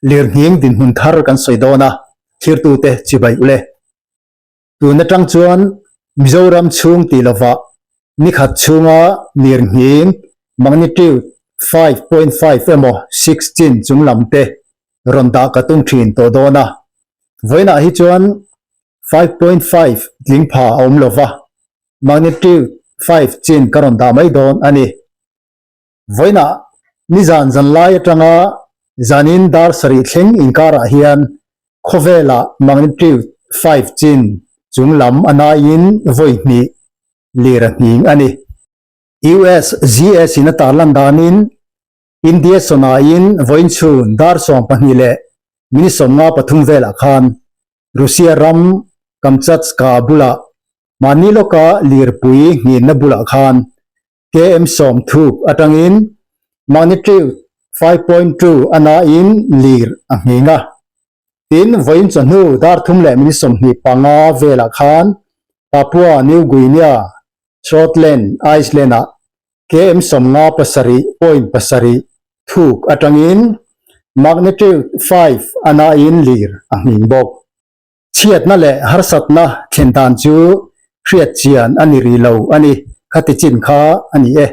Lirnghing dinhmun thar kan sawi dawn a, thlirtute chibai ule. Tun atang chuan Mizoram chhung tih lovah nikhat chhunga lirnghing magnitude 5.5 emaw 16 chung lam te rawn dah ka tum thin tawh dawn a. Vawiinah hi chuan 5.5 tling pha a awm lova, magnitude 5 chin ka rawn dah mai dawn a ni. Vawiinah nizan zanlai atanga zanin dar sarih thleng inkarah hian khawvelah magnitude 5 chin chung lam a naiin vawi hnih lir a hning a ni. USGS in a tarlan danin India sawnain vawiin chhun dar 12 leh minute 53 velah khan Russia ram Kamchatka bulah mahni lawka lirpui nghinna bulah khan KM 60 atangin magnitude 5.2 a nain lir a nghing a. Tin, vawiin chawhnu dar thum leh minute 25 velah khan Papua New Guinea, Shortland Island-ah KM 57.7 thuk atangin magnitude 5 a nain lir a nghing bawk. Chhiatna leh harsatna thlen dan chu hriat chian a ni rih lo a ni, khati chin kha a ni e.